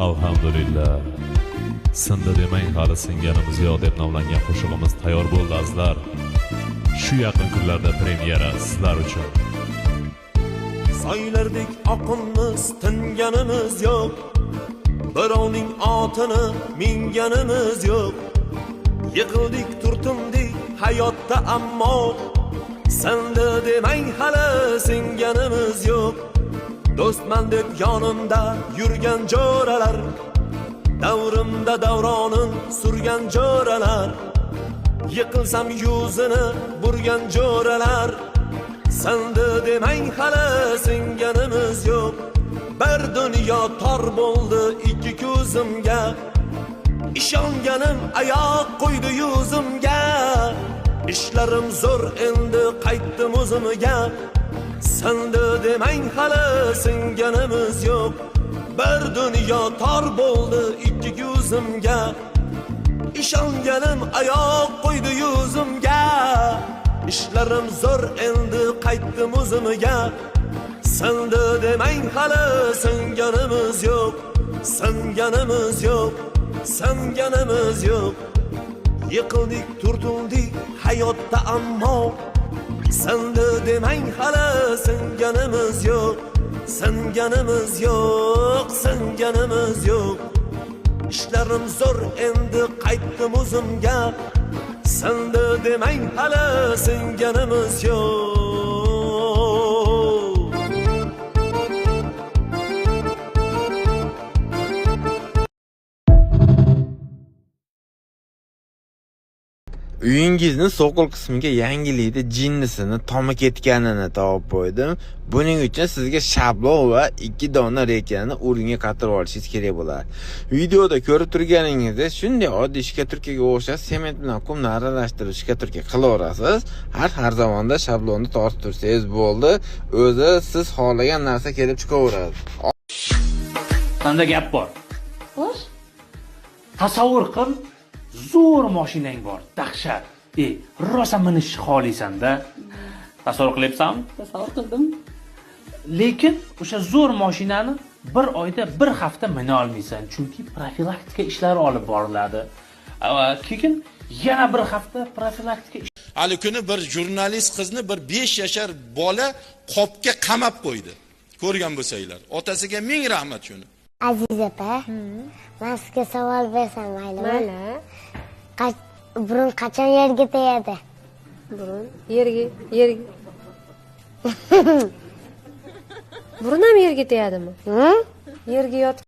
Alhamdulillah. Sindi demang hali singanimiz yo'q deb nomlangan qo'shig'imiz tayyor bo'ldi azizlar. Shu yaqin kunlarda premyera sizlar uchun. Soylardek oqinmiz, tinganimiz yo'q. Birovning otini minganimiz yo'q. Yiqildik, turtindik hayotda ammo sindi demang hali singanimiz yo'q. Do'stman deb yonimda yurgan jo'ralar, davrimda davronin surgan jo'ralar, yiqilsam yuzini burgan jo'ralar, sindi demang hali singanimiz yo'q. Bir dunyo tor bo'ldi ikki ko'zimga, ishonganim oyoq qo'ydi yuzimga. Ishlarim zo'r endi qaytdim o'zimga, sindi demang hali singanimiz yo'q. Bir dunyo tor bo'ldi ikki ko'zimga, ishonganim oyoq qo'ydi yuzimga. Ishlarim zo'r endi qaytdim o'zimga, sindi demang hali singanimiz yo'q, singanimiz yo'q, singanimiz yo'q. Yiqildik, turtildik hayotda ammo sindi demang hali singanimiz yo'q, singanimiz yo'q, singanimiz yo'q. Ishlarim zo'r endi qaytdim o'zimga, sindi demang hali singanimiz yo'q. Uyingizni so'qil qismiga yangilikda jinnisini tomi ketganini topib qo'ydim. Buning uchun sizga shablon va 2 dona rekani o'rniga qatirib olishingiz kerak bo'ladi. Videoda ko'rib turganingizdek, shunday oddiy shkaturkaga o'xshash sement bilan qumni aralashtirib shkaturka qilaverasiz. Har zamonda shablonni tortib tursangiz bo'ldi, o'zi siz xohlagan narsa kelib chiqaveradi. Senda gap bor. Xo'sh. Tasavvur qil, zo'r mashinang bor, dahshat. Rosa minishni xohlaysan-da. Tasavvur qilyapsanmi? Tasavvur qildim. Lekin o'sha zo'r mashinani bir oyda bir hafta mina olmaysan, chunki profilaktika ishlari olib boriladi. Keyin yana bir hafta profilaktika Hali kuni bir jurnalist qizni bir 5 yashar bola qopga qamab qo'ydi. Ko'rgan bo'lsanglar. Otasiga ming rahmat shuni. Aziz opa, men sizga savol bersam maylimi? Mayli. Burun qachon yerga tegadi? Burun yerga. Burun ham yerga tegadimi? Yerga yotib